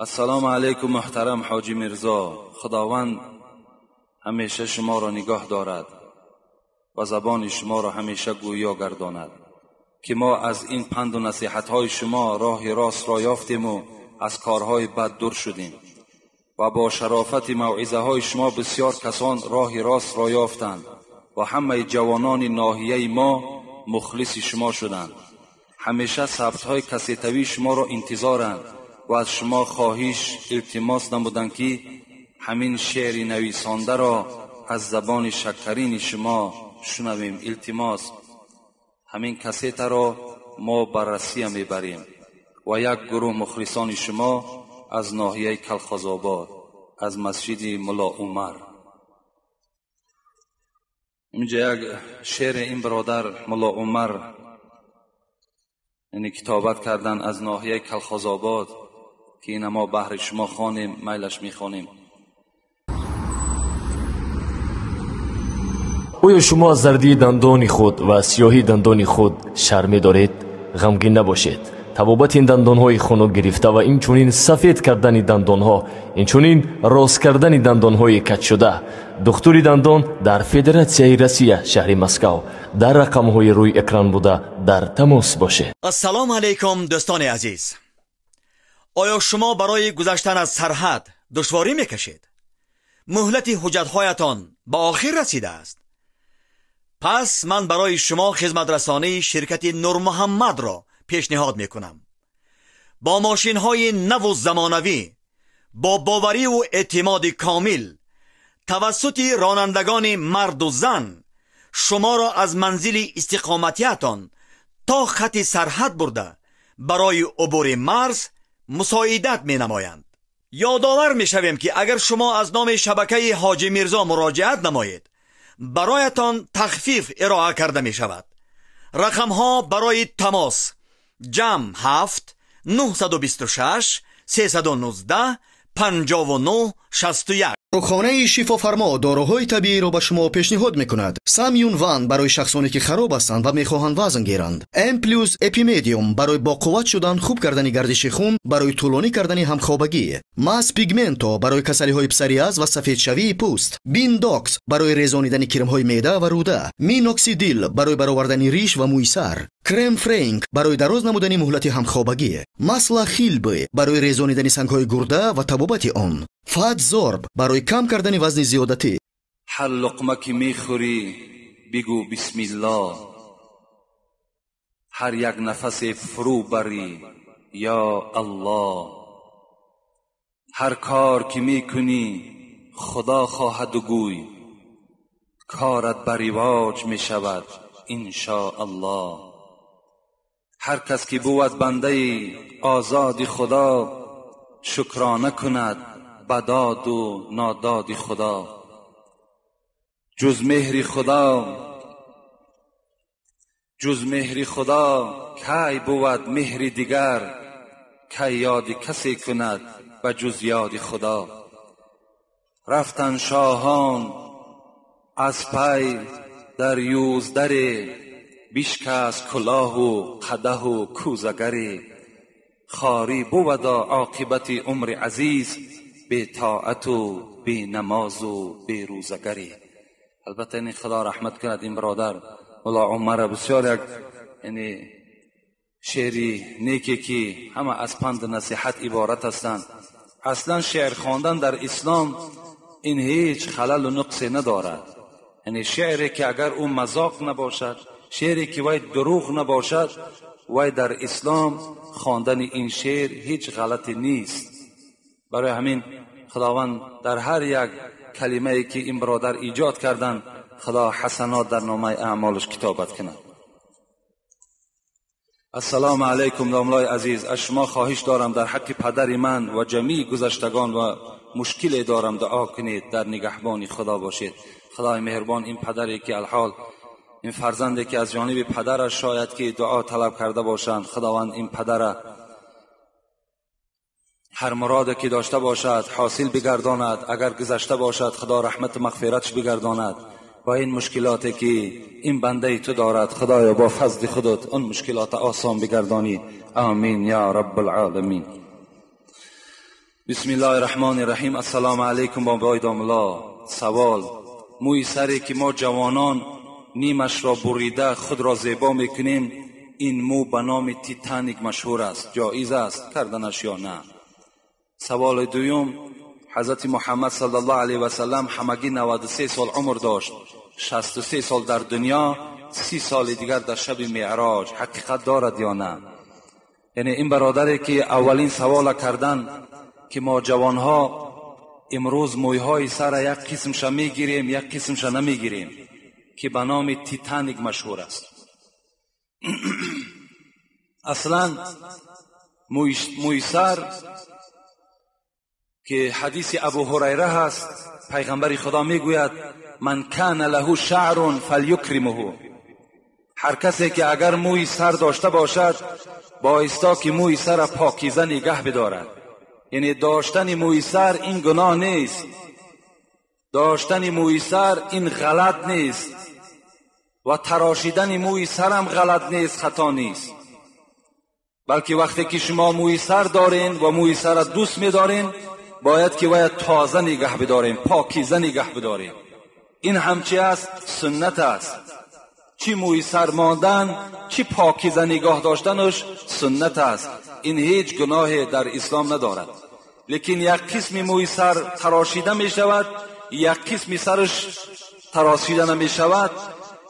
Ассалому алайкум, муҳтарам Ҳоҷӣ Мирзо. Худованд ҳамеша шуморо нигоҳ дорад ва забони шуморо ҳамеша гӯё гардонад, ки мо аз ин панду насиҳатҳои шумо роҳи ростро ёфтему аз корҳои бад дур шудем ва бо шарофати мавъизаҳои шумо бисёр касон роҳи ростро ёфтанд ва ҳамаи ҷавонони ноҳияи мо мухлиси шумо шуданд. Ҳамеша сабтҳои кассетавии шуморо интизоранд ва аз шумо хоҳиш илтимос намуданд, ки ҳамин шеъри нависондаро аз забони шакарини шумо шунавем. Илтимос, ҳамин кассетаро мо ба Россия мебарем ва як гурӯҳ мухлисони шумо аз ноҳияи Калхозобод, аз масҷиди Мулло Умар. Инҷа як шеъри ин бародар Мулло Умар, яъне китобат кардан аз ноҳияи Калхозобод, ки ина мо баҳри шумо хонем, майлаш мехонем. Оё шумо аз зардии дандони худ ва сиёҳии дандони худ шарм медоред? Ғамгин набошед. Табобати ин дандонҳои хунук гирифта ва инчунин сафед кардани дандонҳо, инчунин рост кардани дандонҳои каҷшуда. Духтури дандон дар Федератсияи Россия, шаҳри Москав. Дар рақамҳои рӯи экран буда дар тамос бошед. Ассалому алайкум, дӯстони азиз. Оё шумо барои гузаштан аз сарҳад душворӣ мекашед? Муҳлати ҳуҷҷатҳоятон ба охир расидааст. Пас ман барои шумо хизматрасонии ширкати Нурмуҳаммадро пешниҳод мекунам. Бо мошинҳои наву замонавӣ, бо бовариву эътимоди комил, тавассути ронандагони марду зан шуморо аз манзили истиқоматиятон то хати сарҳад бурда барои убури марз мусоидат менамоянд. Ёдовар мешавем, ки агар шумо аз номи шабакаи Ҳоҷӣ Мирзо муроҷиат намоед, бароятон тахфиф ироа карда мешавад. Рақамҳо барои тамос: ҷамъ 7 926 319 59 61. Дорухонаи Шифофармо доруҳои табииро ба шумо пешниҳод мекунад. Самюн Ван барои шахсоне ки хароб ҳастанд ва мехоҳанд вазн гиранд. М плюс Эпимедиум барои боқувват шудан, хуб кардани гардиши хун, барои тӯлонӣ кардани ҳамхобагӣ. Мас Пигменто барои касалиҳои псориаз ва сафедшавии пӯст. Биндокс барои резонидани кирмҳои меъда ва рӯда. Миноксидил барои баровардани риш ва мӯи сар. Крем Френк барои дароз намудани муҳлати ҳамхобагӣ. Масла Хилбе барои резонидани сангҳои гурда ва табобати он. Фатзорб барои кам кардани вазни зиёдатӣ. Ҳар луқма ки мехӯрӣ бигӯ бисмиллоҳ, ҳар як нафасе фурӯ барӣ ё аллоҳ, ҳар кор ки мекунӣ худо хоҳаду гӯй, корат ба ривоҷ мешавад иншоаллоҳ. Ҳар кас ки бувад бандаи озоди худо, шукрона кунад ба доду нододи худо. Ҷуз меҳри худо, ҷуз меҳри худо кай бувад меҳри дигар, кай ёди касе кунад ба ҷуз ёди худо. Рафтан шоҳон аз пай дар юздаре, бишкаст кулоҳу қадаҳу кӯзагаре. Хорӣ бувада оқибати умри азиз, бетоату бенамозу берӯзагаре. Албатта ин худо раҳмат кунад ин бародар Мулло Умарро, бисёр як яъне шеъри неке ки ҳама аз панду насиҳат иборат ҳастанд. Аслан шеър хондан дар ислом ин ҳеҷ халалу нуқсе надорад. Яъне шеъре ки агар ӯ мазоқ набошад, шеъре ки вай дурӯғ набошад, вай дар ислом хондани ин шеър ҳеҷ ғалате нест. Барои ҳамин худованд дар ҳар як калимае ки ин бародар эҷод карданд, худо ҳасанот дар номаи аъмолаш китобат кунад. Ассалому алайкум домлои азиз, аз шумо хоҳиш дорам дар ҳаққи падари ман ва ҷамии гузаштагон ва мушкиле дорам дуо кунед, дар нигаҳбони худо бошед. Худои меҳрубон ин падаре ки алҳол ин фарзанде ки аз ҷониби падараш шояд ки дуо талаб карда бошанд, худованд ин падара ҳар муроде ки дошта бошад ҳосил бигардонад, агар гузашта бошад худо раҳмату мағфиратш бигардонад ва ин мушкилоте ки ин бандаи ту дорад худоё бо фазли худат он мушкилота осон бигардонӣ. Амин ё раббалъоламин. بسم الله الرحمن الرحیم. السلام علیکم بابای داملا. سوال: موی سری که ما جوانان نیمش را بریده خود را زیبا میکنیم، این مو به نام تیتانیک مشهور است، جایز است کردنش یا نه؟ سوال دوم: حضرت محمد صلی الله علیه و سلم همگی 93 سال عمر داشت، 63 سال در دنیا، 30 سال دیگر در شب معراج، حقیقت دارد یا نه؟ یعنی این برادری که اولین سوال کردن که ما جوانها امروز مویهای سر یک قسمش میگیریم یک قسمش نمیگیریم که به نام تیتانیک مشهور است. اصلا موی سر که حدیث ابو هریره هست، پیغمبر خدا میگوید من کان له شعر فلیکرمه، هر کسی که اگر موی سر داشته باشد بایستا که موی سر پاکیزه نگه بدارد. یعنی داشتن موی سر این گناه نیست، داشتن موی سر این غلط نیست و تراشیدن موی سرم غلط نیست، خطا نیست، بلکه وقتی که شما موی سر دارین و موی سر دوست می‌دارین باید که باید تازه نگه بداریم، پاکیزه نگه بداریم. این همچی است، سنت است. چی موی سر ماندن چی پاکیزه نگاه داشتنش سنت است، این هیچ گناه در اسلام ندارد. لیکن یک قسم موی سر تراشیده می شود، یک قسم سرش تراشیده نمی شود.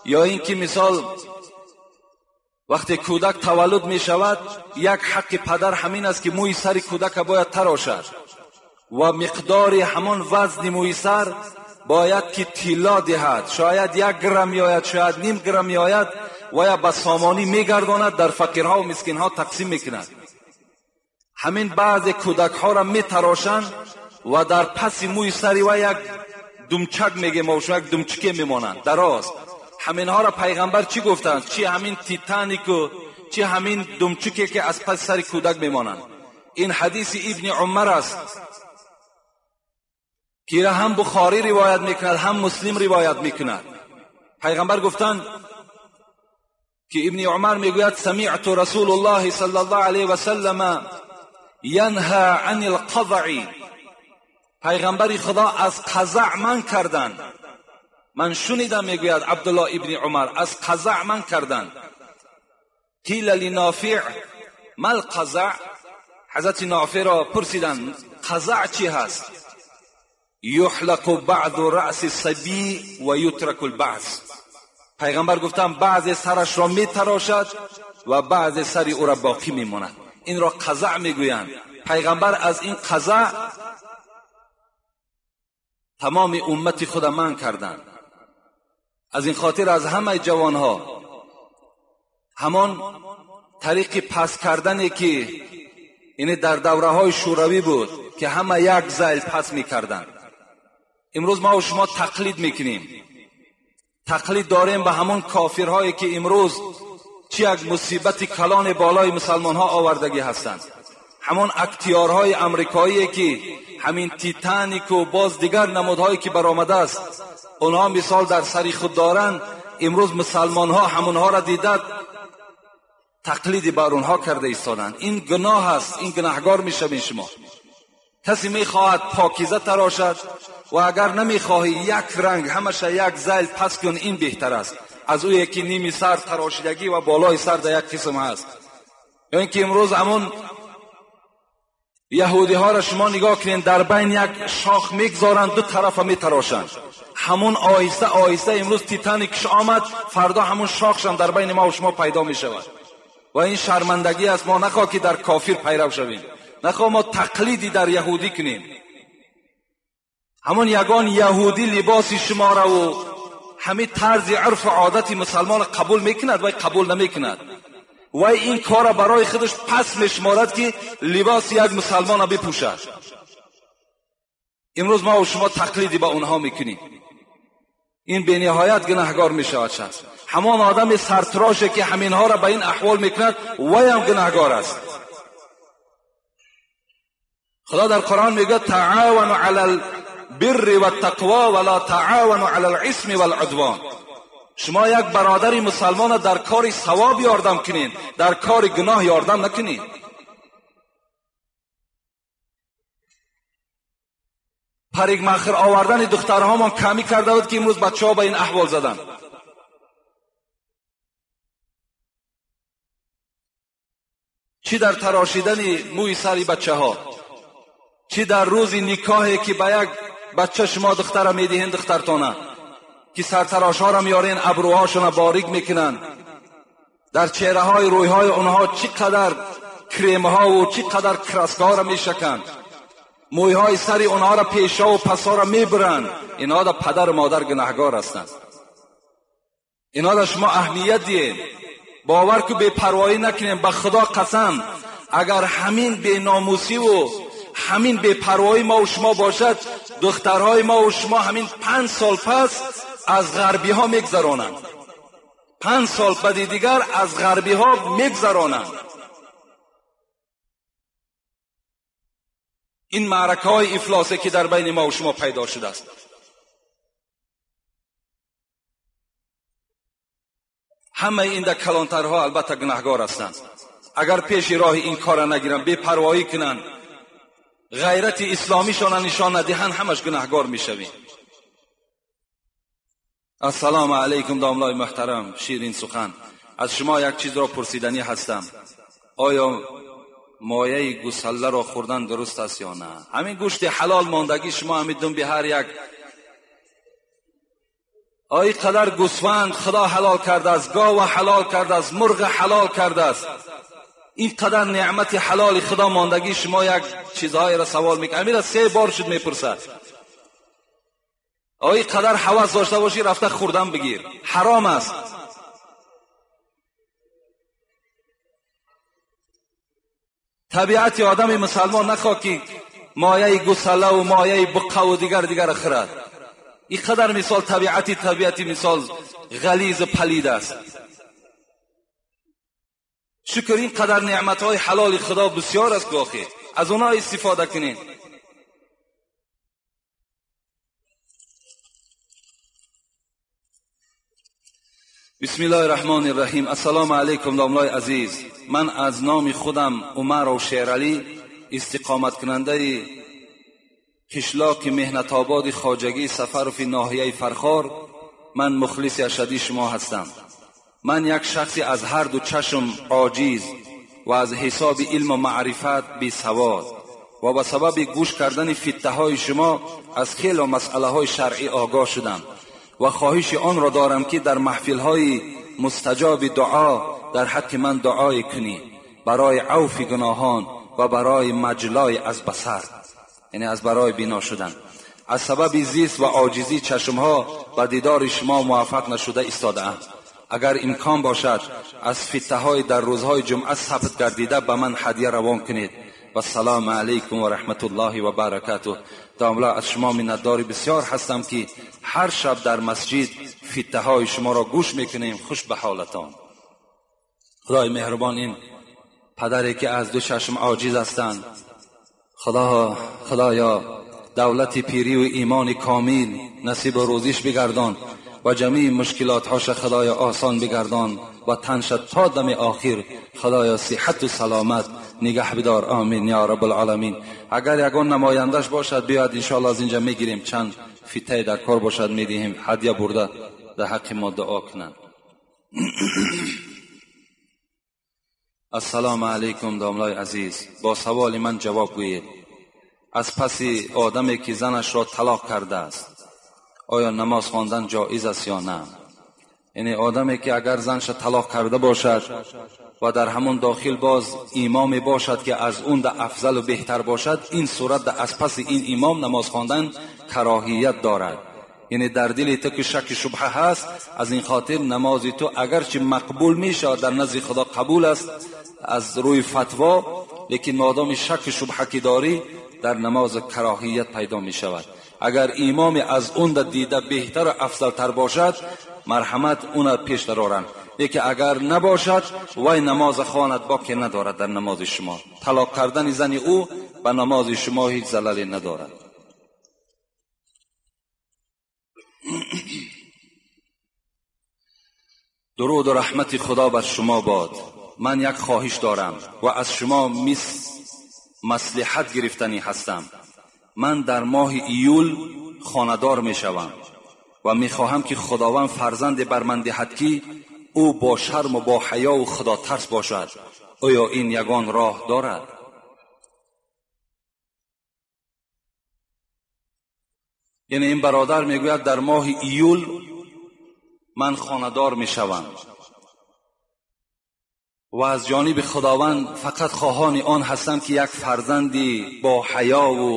یا اینکه مثال وقتی کودک تولد می شود، یک حق پدر همین است که موی سر کودک باید تراشد و مقدار همان وزن موی سر باید که طلا دهد، شاید 1 گرم میآید، شاید نیم گرم میآید و یا به سامانی میگرداند، در فقیرها و مسکینها تقسیم میکند. همین بعض کودک ها را میتراشند و در پس موی سری و یک دمچک میگه ما یک دمچکه میمانند دراز. همین ها را پیغمبر چی گفتند؟ چی همین تیتانیک و چی همین دمچکه که از پس سر کودک میمانند. این حدیث ابن عمر است که هم بخاری روایت میکند هم مسلم روایت میکند. پیغمبر گفتند که ابن عمر میگوید سمعت رسول الله صلی الله علیه و سلم ینها عن القضع. پیغمبر خدا از قضع من کردند. من شنیدم میگوید عبدالله ابن عمر از قضع من کردند. قیل لنافع ما القضع؟ حضرت نافع را پرسیدند قضع چی هست؟ یحلق بعض رأس الصبی و یترک البعض. پیغمبر گفتند بعض سرش را میتراشد و بعض سر او را باقی میماند. این را قضع میگویند. پیغمبر از این قضع تمام امت خود من کردند. از این خاطر از همه جوانها همان طریق پس کردنی که یعنی در دوره های شوروی بود که همه یک زیل پس میکردند، امروز ما و شما تقلید میکنیم. تقلید داریم به همون کافرهایی که امروز چی یک مصیبت کلان بالای مسلمان ها آوردگی هستند. همون اکتیارهای امریکایی که همین تیتانیک و باز دیگر نمودهایی که برآمده است، اونها مثال در سری خود دارند. امروز مسلمان ها همونها را دیدند تقلید بر اونها کرده ایستادند. این گناه است، این گناهگار میشوین شما. کسی میخواهد پاکیزه تراشد و اگر نمیخواهی یک رنگ همشه یک زیل پس کن، این بهتر است از او یکی نیمی سر تراشیدگی و بالای سر در یک قسم هست. یا اینکه امروز همون یهودی ها را شما نگاه کنین، در بین یک شاخ میگذارند، دو طرف میتراشند. همون آهسته آهسته امروز تیتانیکش آمد، فردا همون شاخش هم در بین ما و شما پیدا میشود. و این شرمندگی است. ما نخواه که در کافر پیرو شویم، نخواه ما تقلیدی در یهودی کنیم. همون یگان یهودی لباس شما را و همه طرز عرف و عادت مسلمان قبول میکند و قبول نمیکند و این کار برای خودش پس میشمارد که لباس یک مسلمان را بپوشد. امروز ما و شما تقلیدی با اونها میکنیم. این به نهایت گناهگار میشود شخص. همان آدم سرتراشه که همینها را به این احوال میکند وی هم گناهگار است. خدا در قرآن میگه تعاونوا علی البر والتقوا ولا تعاونوا علی الاثم والعدوان. شما یک برادر مسلمان در کار ثواب یاردم کنین، در کار گناه یاردم نکنین. Парикмахер овардани духтарҳомон камӣ карда буд, ки имрӯз бачаҳо ба ин аҳвол заданд. Чӣ дар тарошидани мӯи сари бачаҳо, чӣ дар рӯзи никоҳе ки ба як бача шумо духтара медиҳен, духтартона ки сартарошҳоро меорен, абрӯҳошона борик мекунанд, дар чеҳраҳои рӯйҳои онҳо чӣ қадар кремҳову чӣ қадар краскаҳоро мешаканд, мӯйҳои сари онҳоро пешову пасҳоро мебуранд. Инҳо да падару модар гунаҳгор ҳастанд. Инҳо да шумо аҳамият диҳед, бовар ку бепарвоӣ накунем. Ба худо қасам, агар ҳамин беномусиву ҳамин бепарвоӣ мо шумо бошад, духтарҳои мо шумо ҳамин 5 сол пас аз ғарбиҳо мегзаронанд. 5 сол баъди дигар аз ғарбиҳо мегзаронанд. Ин маъракаҳои ифлосе ки дар байни мо шумо пайдо шудааст. Ҳамаи ин дар калонтарҳо албатта гунаҳгор ҳастанд. Агар пеши роҳи ин корро нагиранд, бепарвоӣ кунанд, ғайрати исломишонро нишон надиҳанд, ҳамаш гунаҳгор мешавем. Ассалому алайкум домлои муҳтарам, ширин сухан. Аз шумо як чизро пурсиданӣ ҳастам. Оё мояи гусалларо хӯрдан дуруст аст ё на? Ҳамин гӯшти ҳалол мондагӣ шумо ҳамин думби ҳар як ай қадар гӯсфанд худо ҳалол кардааст, гова ҳалол кардааст, мурғ ҳалол кардааст. Ин қадар неъмати ҳалоли худо мондагӣ шумо як чизҳоеро савол мекунед. Ҳаминро 3 бор шуд мепурсад. Ай қадар ҳавас дошта бошӣ, рафта хӯрдан бигир, ҳаром аст. Табиати одами мусалмон нахоҳ ки мояи гусаллаву мояи буққаву дигар дигарро хӯрад. Ин қадар мисол табиати мисол ғализу палид аст. Шукр, ин қадар неъматҳои ҳалоли худо бисёр аст, гоҳе аз онҳо истифода кунед. Бисмиллоҳи раҳмони раҳим. Ассалому алайкум домлои азиз. Ман аз номи худам Умаров Шералӣ, истиқоматкунандаи қишлоқи меҳнатободи хоҷагии Сафарови ноҳияи Фархор, ман мухлиси ашадии шумо ҳастам. Ман як шахси аз ҳар ду чашм оҷиз ва аз ҳисоби илму маърифат бесавод ва ба сабаби гӯш кардани фиттаҳои шумо аз хело масъалаҳои шаръӣ огоҳ шудам ва хоҳиши онро дорам ки дар маҳфилҳои мустаҷоби дуо дар ҳаққи ман дуое кунӣ барои авфи гуноҳон ва барои маҷлои аз басар, яъне аз барои бино шудан. Аз сабаби зист ва оҷизии чашмҳо ба дидори шумо муваффақ нашуда истодаам. Агар имкон бошад, аз фиттаҳои дар рӯзҳои ҷумъа сабт гардида ба ман ҳадя равон кунед. Вассалому алайкум ва раҳматуллоҳи ва баракатуҳ. Домла, аз шумо миннатдори бисёр ҳастам ки ҳар шаб дар масҷид фиттаҳои шуморо гӯш мекунем. Хуш ба ҳолатон. Худои меҳрубон, ин падаре ки аз ду чашм оҷиз ҳастанд, худоё давлати пирӣ ва имони комил насибу рӯзиш бигардон ва ҷамеи мушкилотҳоша худоё осон бигардон ва танша то дами охир худоё сиҳату саломат нигаҳ бидор. Амин ё раббулъоламин. Агар ягон намояндаш бошад, биёяд, иншоалло аз инҷа мегирем. Чанд фиттае дар кор бошад медиҳем, ҳадя бурда дар ҳаққи мо дуо кунанд. Ассалому алайкум домлои азиз. Бо саволи ман ҷавоб гӯед. Аз паси одаме ки занашро талоқ кардааст, оё намоз хондан ҷоиз аст ё на? Яъне одаме ки агар занша талоқ карда бошад ва дар ҳамон дохил боз имоме бошад ки аз он да афзалу беҳтар бошад, ин сурат да аз паси ин имом намоз хондан кароҳият дорад. Яъне дар дили ту ки шаки шубҳа ҳаст, аз ин хотир намози ту агарчи мақбул мешавад, дар назди худо қабул аст аз рӯи фатво, лекин модоми шаки шубҳа ки дорӣ, дар намоз кароҳият пайдо мешавад. Агар имоме аз он да дида беҳтару афзалтар бошад, марҳамат уна пеш дароранд. Лекин агар набошад, вай намоз хонад, боке надорад дар намози шумо. Талоқ кардани зани ӯ ба намози шумо ҳеҷ залале надорад. Дуруду раҳмати худо бар шумо бод. Ман як хоҳиш дорам ва аз шумо маслиҳат гирифтанӣ ҳастам. Ман дар моҳи июл хонадор мешавам ва мехоҳам ки Худованд фарзанде бар ман диҳад ки ӯ бо шарму бо ҳаёву худотарс бошад. Оё ин ягон роҳ дорад? Яъне ин бародар мегӯяд дар моҳи июл ман хонадор мешавам ва аз ҷониби Худованд фақат хоҳони он ҳастам ки як фарзанди бо ҳаёву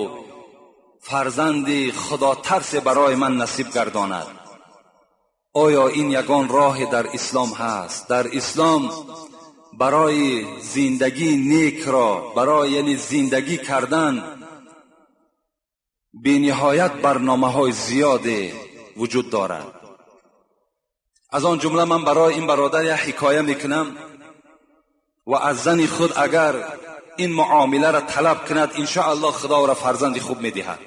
фарзанди худотарсе барои ман насиб гардонад. Оё ин ягон роҳе дар ислом ҳаст? Дар ислом барои зиндагии некро, барои яъне зиндагӣ кардан бениҳоят барномаҳои зиёде вуҷуд дорад. Аз он ҷумла ман барои ин бародар як ҳикоя мекунам ва аз зани худ агар ин муомиларо талаб кунад, иншоаллоҳ Худо ӯро фарзанди хуб медиҳад.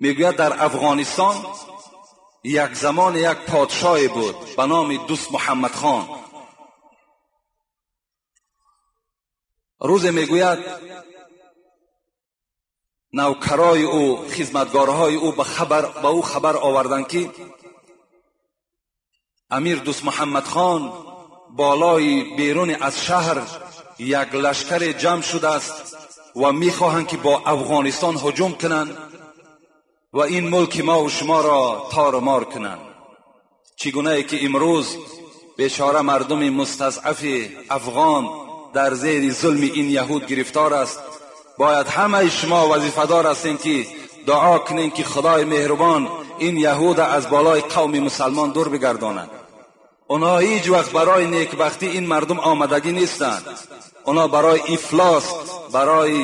Мегӯяд дар Афғонистон як замон як подшоҳе буд ба номи Дӯст Муҳаммад хон. Рӯзе мегӯяд навкарои ӯ, хизматгорҳои ӯ ба ӯ хабар оварданд ки амир Дӯст Муҳаммад хон болои берун аз шаҳр як лашкаре ҷамъ шудааст ва мехоҳанд ки бо Афғонистон ҳуҷум кунанд ва ин мулки мо ва шуморо тору мор кунанд. Чӣ гунае ки имрӯз бечора мардуми мустазъафи афғон дар зери зулми ин яҳуд гирифтор аст, бояд ҳамаи шумо вазифадор ҳастем ки дуо кунем ки Худои меҳрубон ин яҳуда аз болои қавми мусалмон дур бигардонад. Онҳо ҳеҷ вақт барои некбахтӣ ин мардум омадагӣ нестанд. Онҳо барои ифлос, барои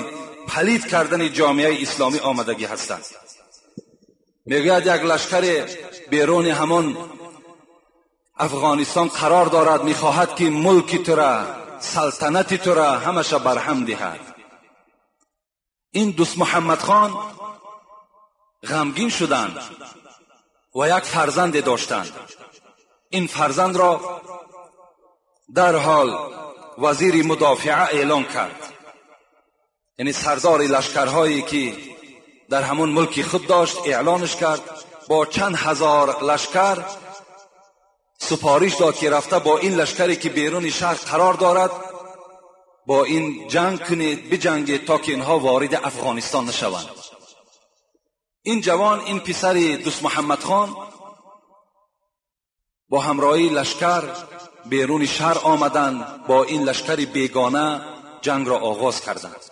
палид кардани ҷомеаи исломӣ омадагӣ ҳастанд. Мегӯяд як лашкаре беруни ҳамон Афғонистон қарор дорад, мехоҳад ки мулки тура, салтанати тура ҳамаша барҳам диҳад. Ин Дӯст Муҳаммад хон ғамгин шуданд ва як фарзанде доштанд. Ин фарзандро дарҳол вазири мудофиа эълон кард, яъне сардори лашкарҳое ки дар ҳамон мулки худ дошт эълонш кард. Бо чанд ҳазор лашкар супориш дод ки рафта бо ин лашкаре ки беруни шаҳр қарор дорад бо ин ҷанг кунед, биҷангед то ки инҳо вориди Афғонистон нашаванд. Ин ҷавон, ин писари Дӯст Муҳаммад хон бо ҳамроҳии лашкар беруни шаҳр омаданд, бо ин лашкари бегона ҷангро оғоз карданд.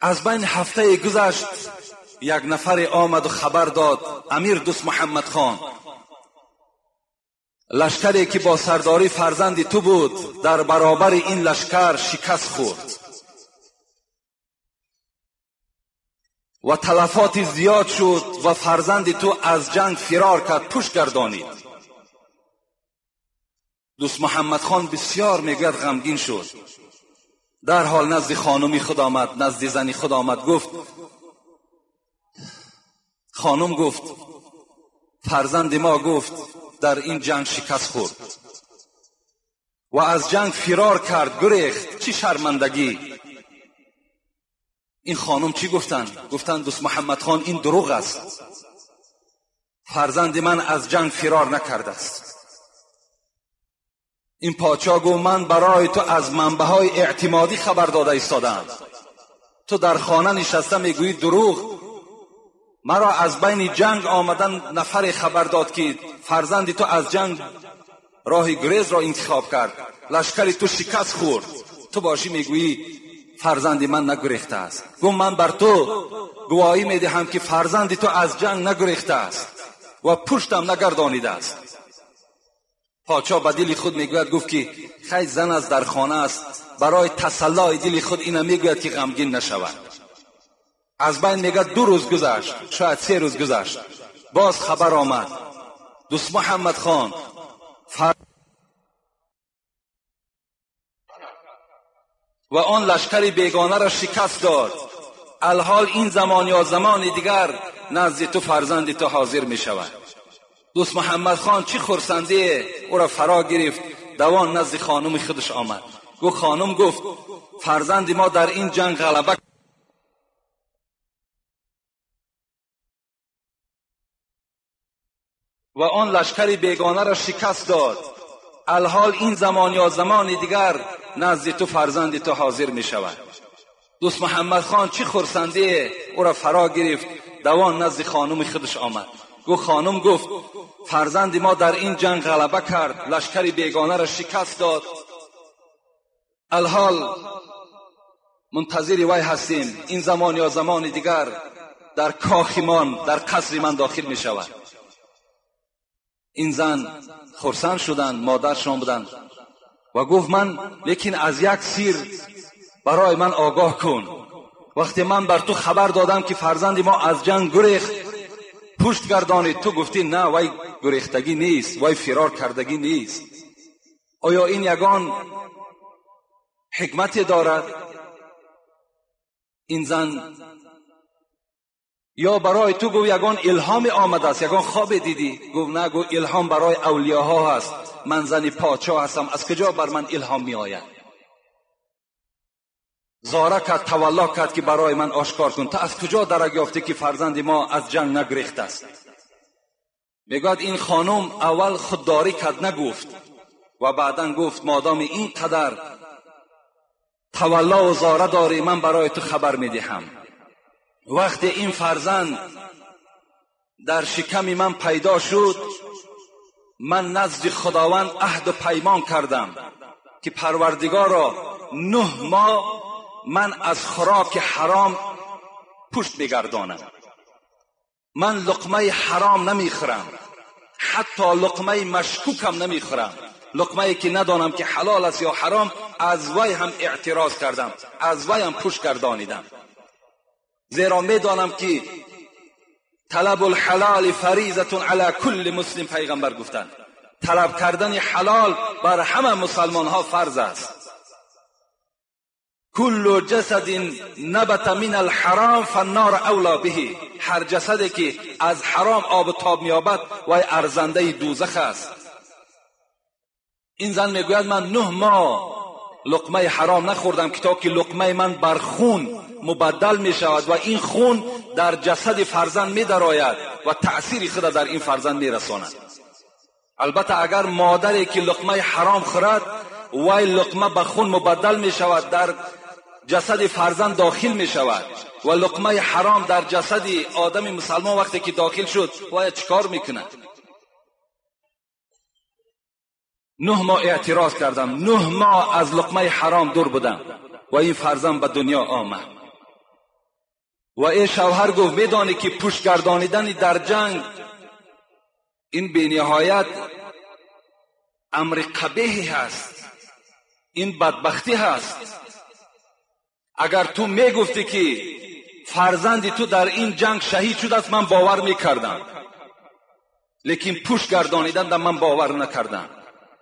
Аз байн ҳафтае гузашт, як нафаре омаду хабар дод: амир Дӯст Муҳаммад хон, лашкаре ки бо сардорӣ фарзанди ту буд дар баробари ин лашкар шикаст хӯрд ва талафоти зиёд шуд ва фарзанди ту аз ҷанг фирор кард, пушт гардонид. Дӯст Муҳаммад хон бисёр мегӯяд ғамгин шуд. Дарҳол назди хонуми худ омад, назди зани худ омад, гуфт: хонум, гуфт, фарзанди мо, гуфт, дар ин ҷанг шикаст хӯрд ва аз ҷанг фирор кард, гурехт. Чӣ шармандагӣ! Ин хонум чӣ гуфтанд? Гуфтанд: Дӯст Муҳаммад хон, ин дурӯғ аст, фарзанди ман аз ҷанг фирор накардааст. Ин подшоҳ гуфт: ман барои ту аз манбаъҳои эътимодӣ хабар дода истодаам, ту дар хона нишаста мегӯӣ дурӯғ. Маро аз байни ҷанг омадан нафаре хабар дод ки фарзанди ту аз ҷанг роҳи гурезро интихоб кард, лашкари ту шикаст хӯрд, ту бошӣ мегӯӣ фарзанди ман нагурехтааст. Гуфт: ман бар ту гувоҳӣ медиҳам ки фарзанди ту аз ҷанг нагурехтааст ва пуштам нагардонидааст. Подшоҳ ба дили худ мегӯяд, гуфт ки хай, зан аз дар хона аст, барои тасаллои дили худ ина мегӯяд ки ғамгин нашавад. Аз байн мегӯяд 2 рӯз гузашт, шояд 3 рӯз гузашт, боз хабар омад: Дӯст Муҳаммад хон ва он лашкари бегонаро шикаст дод. Алҳол ин замон ё замони дигар назди ту фарзанди ту ҳозир мешавад. Дӯст Муҳаммад хон чӣ хурсандие ӯро фаро гирифт, давон назди хонуми худаш омад. Гуфт: хонум, гуфт, фарзанди мо дар ин ҷанг ғалаба و آن لشکر بیگانه را شکست داد. الحال این زمان یا زمان دیگر نزد تو فرزند تو حاضر می شود. دوست محمد خان چی خرسندی او را فرا گرفت، دوان نزد خانم خودش آمد. گفت خانم، گفت فرزند ما در این جنگ غلبه کرد، لشکر بیگانه را شکست داد. الحال منتظر وی هستیم، این زمان یا زمان دیگر در کاخ من، در قصر من داخل می شود. این زن خرسند شدند، مادرشان بودند و گفت من لیکن از یک سیر برای من آگاه کن. وقتی من بر تو خبر دادم که فرزند ما از جنگ گریخت، پشت گردانید، تو گفتی نه وی گریختگی نیست، وی فرار کردگی نیست. آیا این یگان حکمت دارد؟ این زن یا برای تو گفت یگان الهام آمده است، یگان خواب دیدی؟ گفت نه، گفت الهام برای اولیاها هست، من زن پادشاه هستم، از کجا بر من الهام می آید؟ زاره کرد، تولا کرد که برای من آشکار کن، تا از کجا درک یافته که فرزند ما از جنگ نگریخت است؟ میگوید این خانم اول خودداری کرد، نگفت، و بعدا گفت مادام این قدر تولا و زاره داری، من برای تو خبر میدهم. وقتی این فرزند در شکم من پیدا شد، من نزد خداوند عهد و پیمان کردم که پروردگارا 9 ماه من از خوراک حرام پشت میگردانم، من لقمه حرام نمیخورم، حتی لقمه مشکوکم نمیخورم، لقمه که ندانم که حلال است یا حرام، از وی هم اعتراض کردم، از وی هم پشت گردانیدم، زیرا میدانم که طلب الحلال فریضة علی کل مسلم، پیغمبر گفتند طلب کردن حلال بر همه مسلمان ها فرض است. کل جسد نبت من الحرام فالنار اولا به، هر جسدی که از حرام آب و تاب می‌یابد وی ارزنده دوزخ است. این زن میگوید من 9 ماه لقمه حرام نخوردم که تا که لقمه من بر خون مبدل می شود و این خون در جسد فرزند می درآید و تأثیر خود در این فرزند می رساند. البته اگر مادری که لقمه حرام خورد، وی لقمه به خون مبدل می شود، در جسد فرزند داخل می شود و لقمه حرام در جسد آدم مسلمان وقتی که داخل شد وی چیکار میکند؟ 9 ماه اعتراض کردم، 9 ماه از لقمه حرام دور بودم و این فرزند به دنیا آمد. و ای شوهر گفت میدانی که پشت گردانیدن در جنگ این بی نهایت امر قبیحی هست، این بدبختی هست. اگر تو میگفتی که فرزند تو در این جنگ شهید شده است، من باور میکردم، لیکن پشت گردانیدن در من باور نکردم،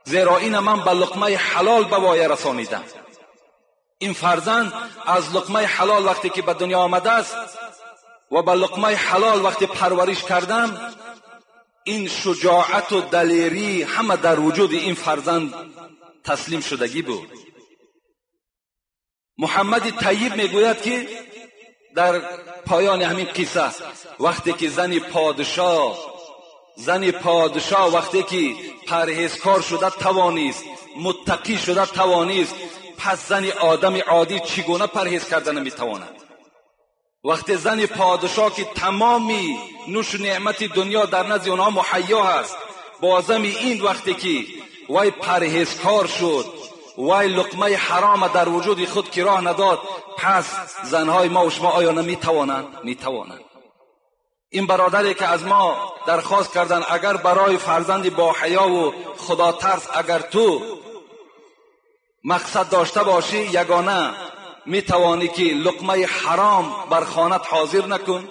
زیرا این من به لقمه حلال به وایه رسانیدم. این فرزند از لقمه حلال وقتی که به دنیا آمده است و به لقمه حلال وقتی پرورش کردم، این شجاعت و دلیری همه در وجود این فرزند تسلیم شدگی بود. محمد طیب میگوید که در پایان همین قصه، وقتی که زن پادشاه وقتی که پرهیزکار شده توانیست، متقی شده توانیست، پس زن آدم عادی چگونه پرهیز کرده نمیتواند؟ وقتی زن پادشاه که تمامی نوش و نعمت دنیا در نزد آنها مهیا هست، بازم این وقتی که وی پرهیزکار شد، وی لقمه حرام در وجود خود که راه نداد، پس زنهای ما و شما آیا نمیتوانند؟ میتوانند. این برادری که از ما درخواست کردن اگر برای فرزند با حیا و خدا ترس اگر تو مقصد داشته باشی، یگانه میتوانی که لقمه حرام بر خانت حاضر نکن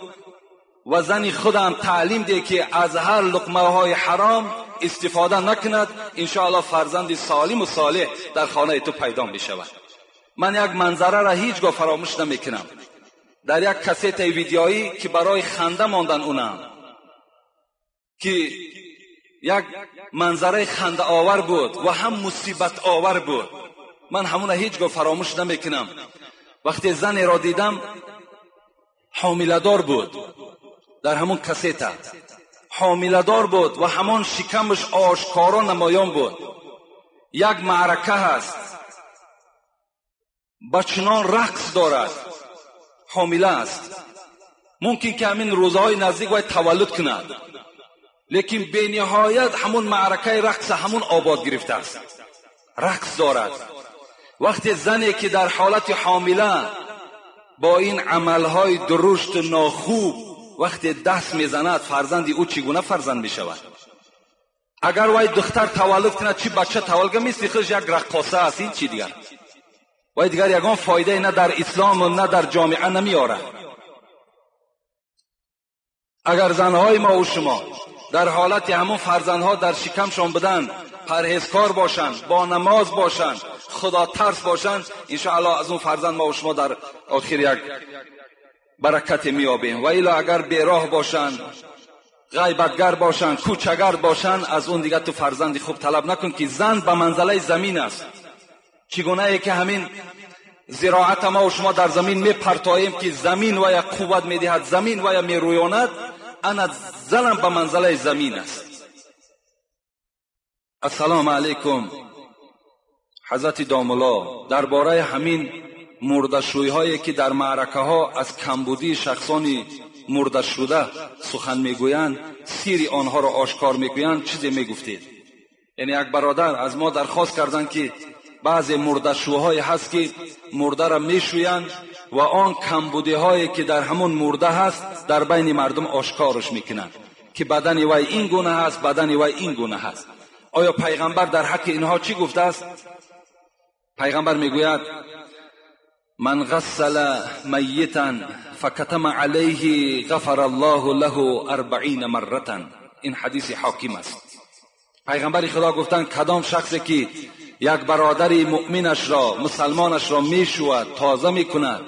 و زن خودم تعلیم ده که از هر لقمه های حرام استفاده نکند، انشاءالله فرزند سالم و صالح در خانه تو پیدا می شود. من یک منظره را هیچگاه فراموش نمی کنم. در یک کست ویدیویی که برای خنده ماندن اونم، که یک منظره خنده آور بود و هم مصیبت آور بود، من همون هیچگاه فراموش نمی کنم. وقتی زنی را دیدم حامله دار بود، در همون کست ҳомиладор буд ва ҳамон шикамаш ошкоро намоён буд. Як маърака ҳаст, ба чунон рақс дорад, ҳомила аст, мумкин ки ҳамин рӯзҳои наздик вай таваллуд кунад, лекин бениҳоят ҳамон маъракаи рақса ҳамон обод гирифтааст, рақс дорад. Вақте зане ки дар ҳолати ҳомила бо ин амалҳои дурушту нохуб вақте даст мезанад, фарзанди ӯ чӣ гуна фарзанд мешавад? Агар вай духтар таваллуд кунад, чӣ бача таваллуд кунад, мисли худаш як раққоса аст, ин чӣ дигар? Вай дигар ягон фоидае на дар ислому на дар ҷомеа намеорад. Агар занҳои мо ва шумо дар ҳолати ҳамон фарзандҳо дар шикамшон буданд, парҳезкор бошанд, бо намоз бошанд, худотарс бошанд, иншоаллоҳ аз он фарзанд мо ва шумо дар охир як баракате меёбем. Ва ило агар бероҳ бошанд, ғайбатгар бошанд, кӯчагард бошанд, аз он дигар ту фарзанди хуб талаб накун, ки зан ба манзалаи замин аст. Чӣ гунае ки ҳамин зироата мо ва шумо дар замин мепартоем, ки замин вая қувват медиҳад, замин вая мерӯёнад, ана занам ба манзалаи замин аст. Ассалому алайкум. Ҳазрати домулло, дар бораи ҳамин мурдашӯйҳое ки дар маъракаҳо аз камбудии шахсони мурдашуда сухан мегӯянд, сири онҳоро ошкор мекунанд, чизе мегуфтед? Яъне як бародар аз мо дархост карданд, ки баъзе мурдашӯҳое ҳаст, ки мурдаро мешӯянд ва он камбудиҳое ки дар ҳамон мурда ҳаст дар байни мардум ошкорш мекунанд, ки бадани вай ин гуна ҳаст, бадани вай ин гуна ҳаст. Оё пайғамбар дар ҳаққи инҳо чӣ гуфтааст? Пайғамбар мегӯяд: ман ғассала майитан факатама алайҳи ғафара аллоҳу лаҳу арбаина марратан. Ин ҳадиси ҳоким аст. Пайғамбари худо гуфтанд, кадом шахсе ки як бародари муъминашро, мусалмонашро мешӯяд, тоза мекунад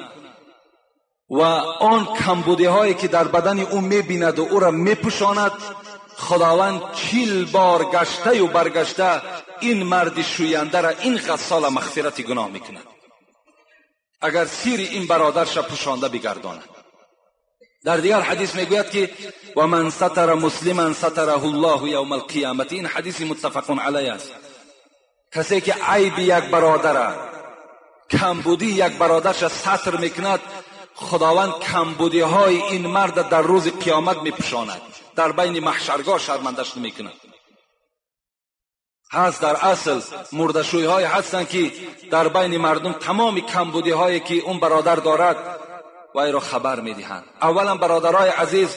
ва он камбудиҳое ки дар бадани ӯ мебинаду ӯро мепӯшонад, худованд 40 бор гаштаю баргашта ин марди шӯяндара, ин ғассола мағфирати гуноҳ мекунад, агар сири ин бародарша пӯшонда бигардонад. Дар дигар ҳадис мегӯяд, ки ва ман сатара муслиман сатараҳу ллоҳу явма алқиёмати. Ин ҳадиси муттафақун алайҳ аст. Касе ки айби як бародара, камбудии як бародарша сатр мекунад, худованд камбудиҳои ин марда дар рӯзи қиёмат мепӯшонад, дар байни маҳшаргоҳ шармандаш намекунад. ҳаст дар асл мурдашӯйҳое ҳастанд, ки дар байни мардум тамоми камбудиҳое ки он бародар дорад вайро хабар медиҳанд. Аввалан, бародарои азиз,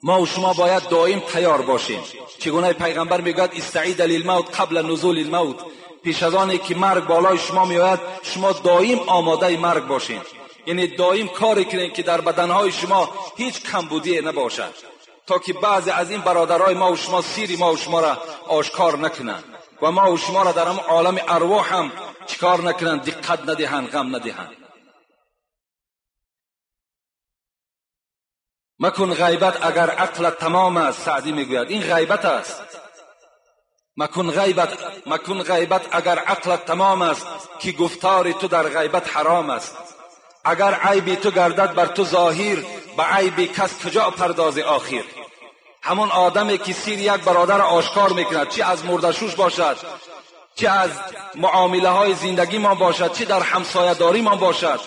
мо ва шумо бояд доим тайёр бошем. Чӣ гуна пайғамбар мегӯяд: истаида лилмавт қабла нузули лмавт. Пеш аз оне ки марг болои шумо меояд, шумо доим омодаи марг бошед. Яъне доим коре кунед, ки дар баданҳои шумо ҳеҷ камбудие набошад, то ки баъзе аз ин бародарои мо ва шумо сири мо ва шуморо ошкор накунанд ва мо ва шуморо дар ҳамон олами арвоҳ ҳам чӣ кор накунанд, диққат надиҳанд, ғам надиҳанд. Макун ғайбат агар ақлат тамом аст. Саъдӣ мегӯяд, ин ғайбат аст. Макун ғайбат агар ақлат тамом аст, ки гуфтори ту дар ғайбат ҳаром аст. Агар айби ту гардад бар ту зоҳир, ба айби кас куҷо пардози охир? Ҳамон одаме ки сири як бародарро ошкор мекунад, чӣ аз мурдашӯш бошад, чӣ аз муомилаҳои зиндагимон бошад, чӣ дар ҳамсоядоримон бошад,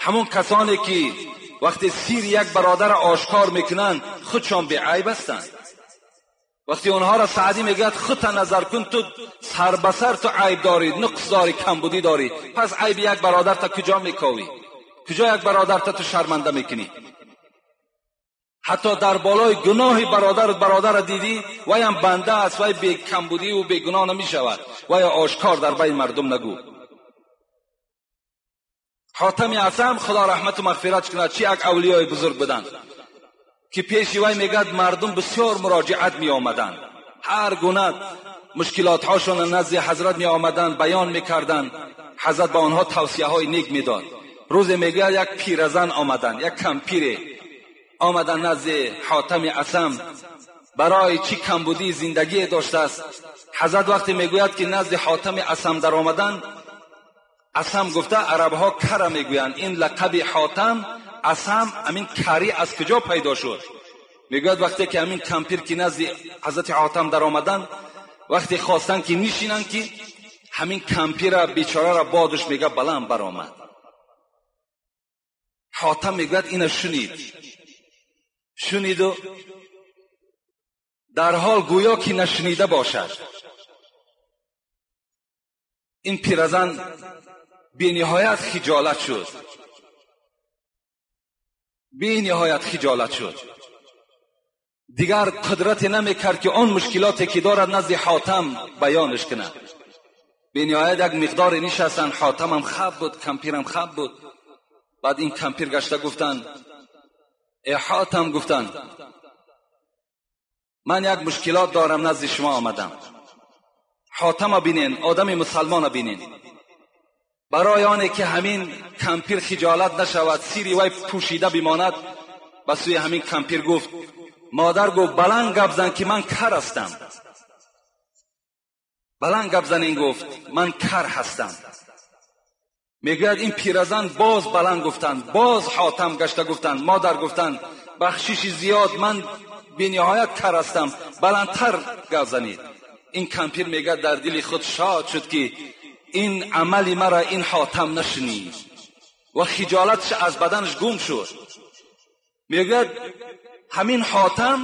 ҳамон касоне ки вақте сири як бародарро ошкор мекунанд, худшон беайб ҳастанд. Вақте онҳоро Саъдӣ мегӯяд, худта назар кун, ту сар ба сар ту айб дорӣ, нуқс дорӣ, камбудӣ дорӣ, пас айби як бародарта куҷо мековӣ? Куҷо як бародарта ту шарманда мекунӣ? Ҳатто дар болои гуноҳи бародарро дидӣ, ваям банда аст, вай бекамбудиву бегуноҳ намешавад, вая ошкор дар байни мардум нагӯ. Ҳотами Асам, худо раҳмату мағфират кунад, чӣ як авлиёи бузург буданд, ки пеши вай мегӯяд мардум бисёр муроҷиат меомаданд, ҳар гуна мушкилотҳошонро назди ҳазрат меомаданд, баён мекарданд, ҳазрат ба онҳо тавсияҳои нек медод. Рӯзе мегӯяд як пиразан омаданд, як кампире омаданд назди Ҳотами Асам, барои чӣ камбудии зиндагие доштааст. Ҳазрат вақте мегӯяд ки назди Ҳотами Асам даромаданд, Асам гуфта арабҳо кара мегӯянд, ин лақаби Ҳотам Асам, амин карӣ аз куҷо пайдо шуд? Мегӯяд вақте ки ҳамин кампир ки назди ҳазрати Ҳотам даромаданд, вақте хостанд ки нишинанд, ки ҳамин кампира бечорара бодаш мега баланд баромад. Ҳотам мегӯяд ина шунид, шуниду дарҳол гӯё ки нашунида бошад. Ин пиразан бениҳоят хиҷолат шуд, бениҳоят хиҷолат шуд. Дигар қудрате намекард ки он мушкилоте ки дорад назди Ҳотам баёнаш кунад. Бениҳоят як миқдоре нишастанд. Ҳотамам хаб буд, кампирам хаб буд. Баъд ин кампир гашта гуфтанд: э Ҳотам, гуфтанд, ман як мушкилот дорам, назди шумо омадам. Ҳотама бинен, одами мусалмона бинен. Барои оне ки ҳамин кампир хиҷолат нашавад, сири вай пӯшида бимонад, ба сӯи ҳамин кампир гуфт: модар, гуфт, баланд гап зан ки ман кар ҳастам. Баланд гап занин, гуфт, ман кар ҳастам. Мегӯяд ин пиразан боз баланд гуфтанд. Боз Ҳотам гашта гуфтанд: модар, гуфтанд, бахшиши зиёд, ман бениҳоят кар ҳастам, баландтар гап занед. Ин кампир мегӯяд дар дили худ шод шуд ки ин амали мара ин Ҳотам нашунид ва хиҷолатш аз баданаш гум шуд. Мегӯяд ҳамин Ҳотам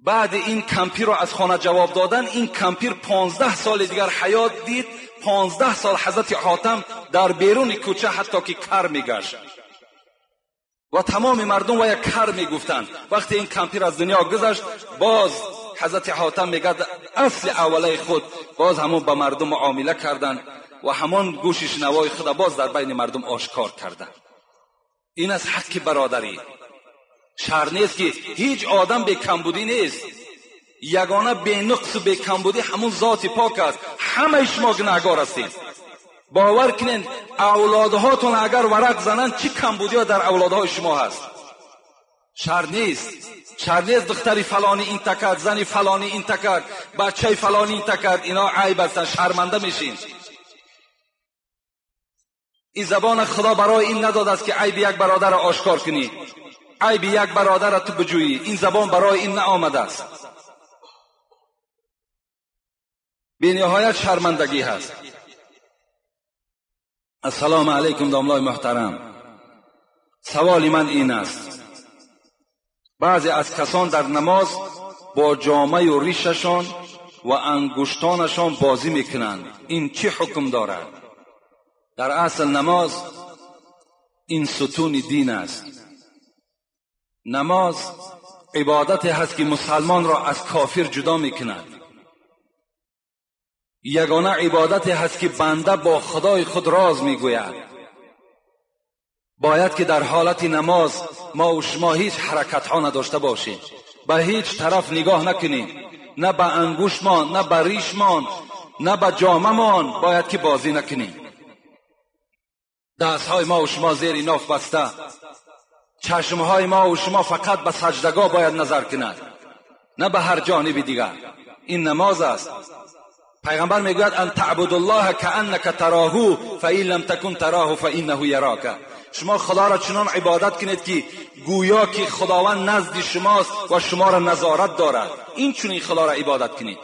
баъди ин кампирро аз хона ҷавоб додан, ин кампир 15 соли дигар ҳаёт дид. 15 сол ҳазрати Ҳотам дар беруни кӯча ҳатто ки кар мегашт ва тамоми мардум вая кар мегуфтанд. Вақте ин кампир аз дунё гузашт, боз ҳазрати Ҳотам мегӯяд асли аввалаи худ боз ҳамон ба мардум муомила карданд ва ҳамон гӯши шунавои худа боз дар байни мардум ошкор карданд. Ин аз ҳаққи бародарӣ. Шар нест ки ҳеҷ одам бекамбудӣ нест. Ягона бенуқсу бекамбудӣ ҳамун зоти пок аст. Ҳамаи шумо гунаҳгор ҳастед. Бовар кунед, авлодҳотон агар варақ зананд, чӣ камбудиҳо дар авлодҳои шумо ҳаст. Шар нест. Шар нест духтари фалонӣ ин такард, зани фалонӣ ин такард, бачаи фалонӣ ин такард. Ино айб ҳастанд, шарманда мешин. Ин забона Худо барои ин надодааст ки айби як бародарро ошкор кунӣ, айби як бародарро ту биҷӯӣ. Ин забон барои ин наомадааст. Бениҳоят шармандагӣ ҳаст. Ассалому алайкум, домлои муҳтарам. Саволи ман ин аст: баъзе аз касон дар намоз бо ҷомаю ришашон ва ангуштонашон бозӣ мекунанд. Ин чӣ ҳукм дорад? Дар асл намоз ин сутуни дин аст. Намоз ибодате ҳаст ки мусалмонро аз кофир ҷудо мекунад. Ягона ибодате ҳаст ки банда бо худои худ роз мегӯяд. Бояд ки дар ҳолати намоз мо ва шумо ҳеҷ ҳаракатҳо надошта бошем, ба ҳеҷ тараф нигоҳ накунем, на ба ангуштмон, на ба ришмон, на ба ҷомамон бояд ки бозӣ накунем. Дастҳои мо ва шумо зери ноф баста, чашмҳои мо ва шумо фақат ба саҷдагоҳ бояд назар кунад, на ба ҳар ҷониби дигар. Ин намоз аст. Пайғамбар мегӯяд: ан таъбудуллоҳа кааннака тароҳу фаин лам такун тароҳу фаиннаҳу ярока. Шумо Худоро чунон ибодат кунед ки гӯё ки Худованд назди шумост ва шуморо назорат дорад. Ин чунин Худоро ибодат кунед.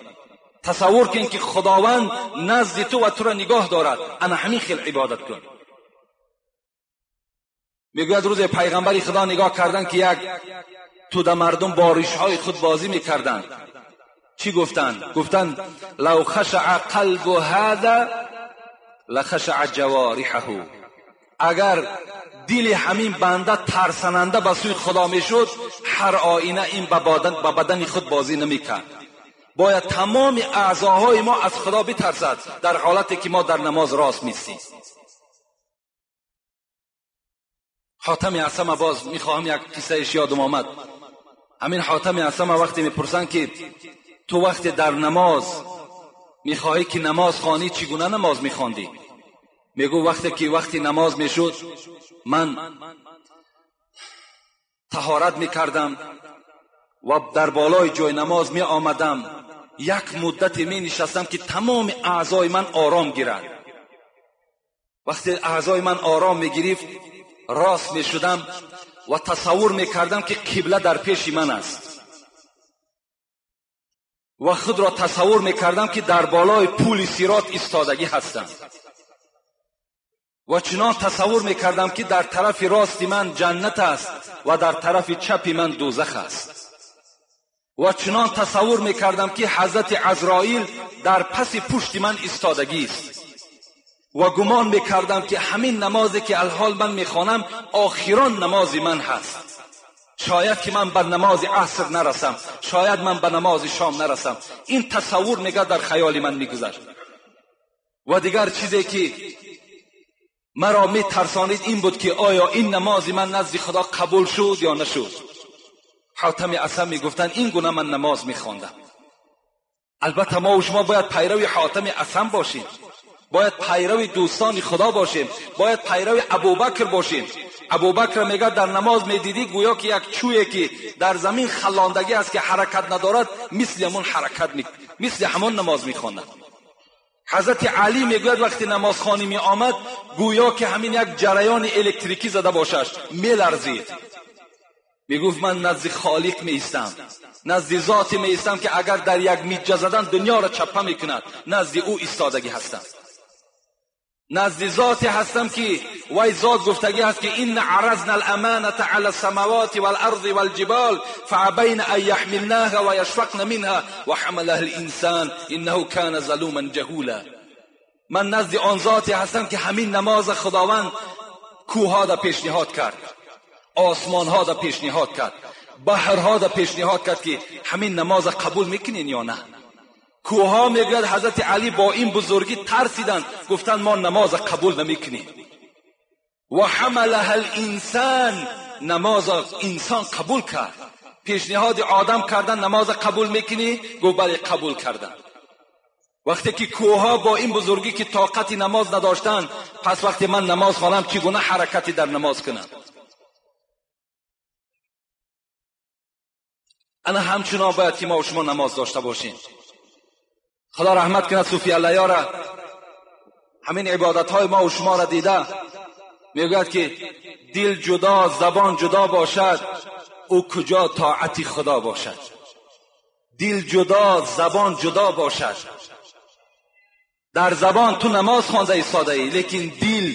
Тасаввур кунед ки Худованд назди ту ва туро нигоҳ дорад. Ана ҳамин хел ибодат кун. Мегӯяд рӯзе пайғамбари Худо нигоҳ карданд ки як тӯда мардум бо ришҳои худ бозӣ мекарданд. Чӣ гуфтанд? Гуфтанд: лав хашаа қалбу ҳаза лахашаа ҷавориҳаҳу. Агар дили ҳамин банда тарсананда ба сӯи Худо мешуд, ҳар оина ин ба бадани худ бозӣ намекард. Бояд тамоми аъзоҳои мо аз Худо битарсад дар ҳолате ки мо дар намоз рост мистем. Ҳотами Асама боз мехоҳам як қиссаеш ёдам омад. ҳамин Ҳотами Асама вақте мепурсанд ки ту вақте дар намоз мехоҳӣ ки намоз хонӣ, чӣ гуна намоз мехондӣ? Мегӯ вақте ки вақти намоз мешуд, ман таҳорат мекардам ва дар болои ҷои намоз меомадам. Як муддате менишастам ки тамоми аъзои ман ором гирад. Вақте аъзои ман ором мегирифт, рост мешудам و تصور میکردم که قبله در پیش من است و خود را تصور میکردم که در بالای پول صراط ایستادگی هستم و چنان تصور میکردم که در طرف راست من جنت است و در طرف چپ من دوزخ است و چنان تصور میکردم که حضرت عزرائیل در پس پشت من ایستادگی است و گمان میکردم که همین نمازی که الحال من میخوانم آخران نماز من هست. شاید که من به نماز عصر نرسم، شاید من به نماز شام نرسم. این تصور میگه در خیال من میگذشت. و دیگر چیزی که مرا میترسانید این بود که آیا این نماز من نزد خدا قبول شد یا نشد. حاتم اصم میگفتن این گونه من نماز میخواندم. البته ما و شما باید پیرو حاتم اصم باشیم، باید پیرو دوستان خدا باشیم، باید پیرو ابوبکر باشیم. ابوبکر میگه در نماز میدیدی گویا که یک چویی که در زمین خلاندگی است که حرکت ندارد، مثل همون حرکت مثل همون نماز میخواند. حضرت علی میگوید وقتی نمازخوانی می آمد گویا که همین یک جریان الکتریکی زده باشش، میلرزید. میگفت من نزد خالق می ایستم، نزد ذاتی می ایستم که اگر در یک میجه زدن دنیا را چپه میکند، نزد او ایستادگی هستم، نزد ذاتی هستم که وی ذات گفتگی هست که این عرضنا الامانة علی السماوات والارض والجبال فابین ان یحملناها و یشفقن منها وحملها الانسان انه کان ظلوما جهولا. من نزد آن ذاتی هستم که همین نماز خداوند کوهها را پیشنهاد کرد، آسمانها را پیشنهاد کرد، بحرها را پیشنهاد کرد که همین نماز قبول میکنین یا نه. کوها میگوید حضرت علی با این بزرگی ترسیدند، گفتند ما نماز قبول نمیکنیم. و حملها الانسان، نماز انسان قبول کرد. پیشنهاد آدم کردن نماز قبول میکنی؟ گفت بله قبول کردن. وقتی که کوها با این بزرگی که طاقت نماز نداشتند، پس وقتی من نماز خوانم چگونه حرکتی در نماز کنم؟ انا همچنان باید که ما و شما نماز داشته باشیم. خدا رحمت کند صوفی الله را، همین عبادت های ما و شما را دیده میگوید که دل جدا زبان جدا باشد، او کجا طاعت خدا باشد. دل جدا زبان جدا باشد. در زبان تو نماز خوانده ایستاده ای، لیکن دل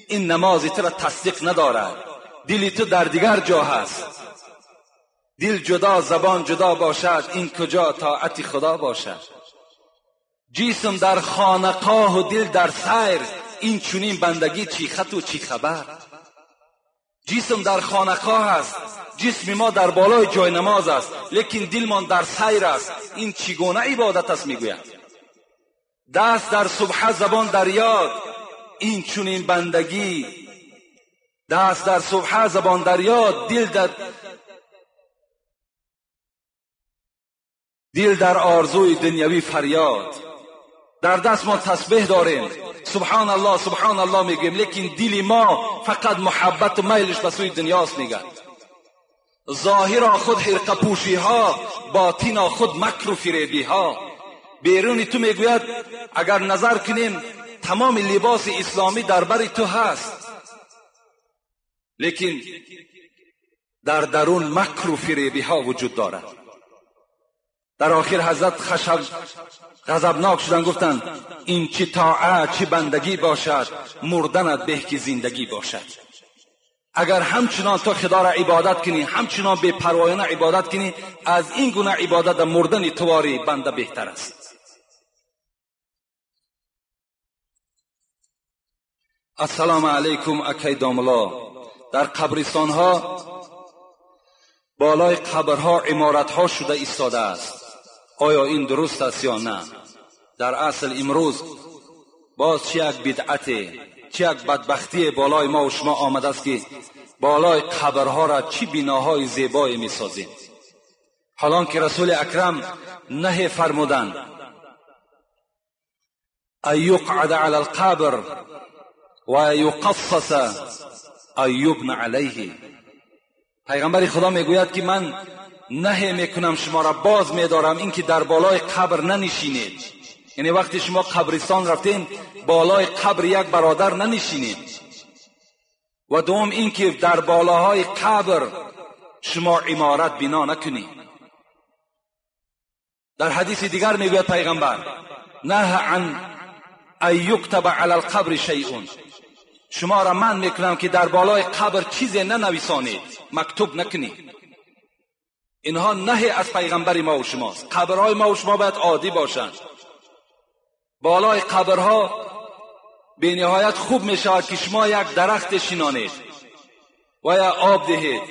این نماز تو را تصدیق ندارد، دل تو در دیگر جا هست. دل جدا زبان جدا باشد، این کجا طاعت خدا باشد. جسم در خانقاه و دل در سیر، این چنین بندگی چی خط و چی خبر. جسم در خانقاه است، جسم ما در بالای جای نماز است، لیکن دلمان در سیر است. این چگونه عبادت است؟ میگوید دست در سبحه زبان در یاد، این چنین بندگی. دست در سبحه زبان در یاد، دل در آرزوی دنیوی فریاد. در دست ما تسبیح داریم، سبحان الله سبحان الله میگیم، لیکن دل ما فقط محبت و میلش به سوی دنیاست. میگه ظاهرا خود حرقه پوشی ها، باطنا خود مکر و فریبی ها. بیرون تو میگوید اگر نظر کنیم تمام لباس اسلامی در بر تو هست، لیکن در درون مکر و فریبی ها وجود دارد. در آخر حضرت غضبناک شدن، گفتند این چی طاعت چی بندگی باشد، مردنت به که زندگی باشد. اگر همچنان تو خدا را عبادت کنی، همچنان بی پروایانه عبادت کنی، از این گونه عبادت مردن تواری بنده بهتر است. السلام علیکم اکی داملا. در قبرستان ها بالای قبرها عمارت ها شده ایستاده است، آیا این درست است یا نه؟ در اصل امروز باز چه یک بدعت، چه یک بدبختی بالای ما و شما آمده است که بالای قبرها را چی بناهای زیبایی می سازیم. حالان که رسول اکرم نهی فرمودند ان یقعد علی القبر و یقصص ان یبنى علیه. پیغمبر خدا میگوید که من نهی میکنم شما را، باز میدارم اینکه در بالای قبر ننشینید. یعنی وقتی شما قبرستان رفتین بالای قبر یک برادر ننشینید و دوم اینکه در بالاهای قبر شما عمارت بنا نکنید. در حدیث دیگر میگوید پیغمبر نه عن ان یکتب علی القبر شیء، شما را من میکنم که در بالای قبر چیزی ننویسانید، مکتوب نکنید. اینها نهی از پیغمبر ما و شماست. قبرهای ما و شما باید عادی باشند. بالای قبرها به نهایت خوب می شود که شما یک درخت شینانید و یا آب دهید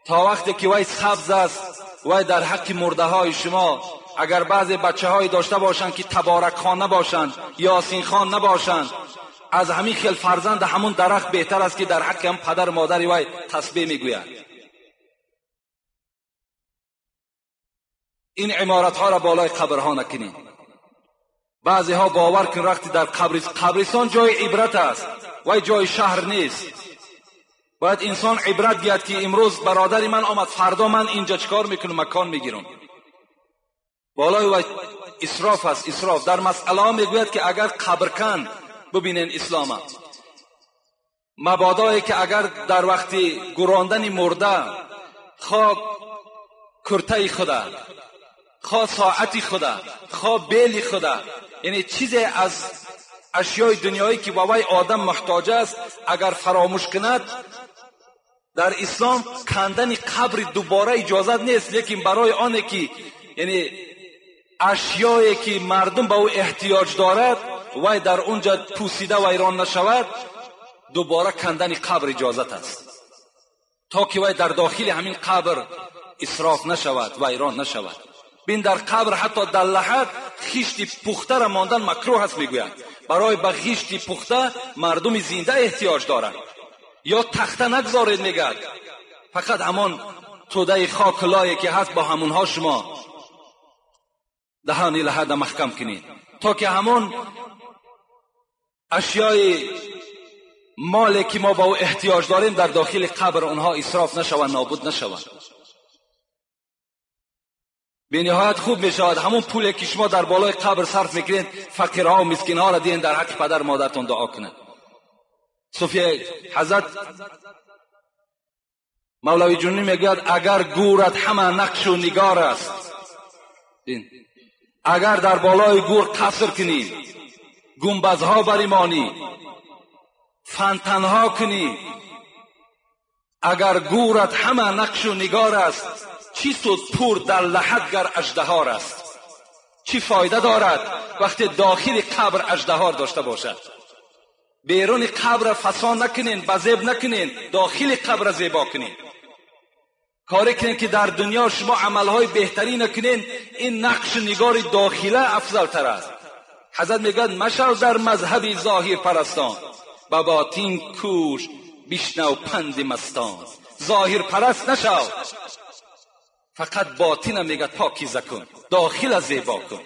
تا وقتی که وی سبز است. وی در حق مرده های شما اگر بعضی بچه های داشته باشند که تبارک خان نباشند، یاسین خان نباشند، از همین خیل فرزند همون درخت بهتر است که در حق هم پدر مادری وی تسبیح میگوید. این عمارت ها را بالای قبرها نکنید. بعضی ها باور کن وقتی در قبرستان جای عبرت است، وی جای شهر نیست. باید انسان عبرت گیرد که امروز برادر من آمد، فردا من اینجا چیکار میکنم، مکان میگیرم. بالای وی اسراف است، اسراف. در مسئله ها میگوید که اگر قبر کن، ببینین اسلام مبادایی که اگر در وقتی گراندن مرده خواه کرته خدا، خواه ساعتی خدا، خواه بیل خدا، یعنی چیزی از اشیای دنیایی که بابای آدم محتاج است اگر فراموش کند، در اسلام کندن قبر دوباره اجازت نیست. لیکن برای آنه که یعنی اشیایی که مردم به او احتیاج دارد وی در اونجا پوسیده ویران نشود، دوباره کندن قبر اجازت است تا که وی در داخل همین قبر اسراف نشود، ویران نشود. بین در قبر حتی در لحد خشت پخته را ماندن مکروه است میگوید. برای به خشت پخته مردم زنده احتیاج دارند. یا تخته نگذارید میگد، فقط همان توده خاک لایه که هست با همونها شما دهان لحد محکم کنید تا که همون اشیای مالی که ما با او احتیاج داریم در داخل قبر اونها اسراف نشود، نابود نشود. به نهایت خوب می شود همون پولی که شما در بالای قبر صرف میکنید فقیرها و مسکینها را دین در حق پدر مادرتون دعا کنند. صوفیه حضرت مولوی جنونی میگوید اگر گورت همه نقش و نگار است، اگر در بالای گور قصر کنی، گنبدها بریمانی، فنتنها کنی، اگر گورت همه نقش و نگار است، چی سود پور در لحد گر اژدهار است. چی فایده دارد وقتی داخل قبر اژدهار داشته باشد؟ بیرون قبر فسان نکنین، بزیب نکنین، داخل قبر زیبا کنین. کاری کنین که در دنیا شما عملهای بهتری نکنین، این نقش نگار داخله افضل تر است. حضرت میگوید مشو در مذهب ظاهر پرستان، به باطن کوش بشنو پند مستان. ظاهر پرست نشو، فقط باطن میگه پاکیزه کن، داخل زیبا کن.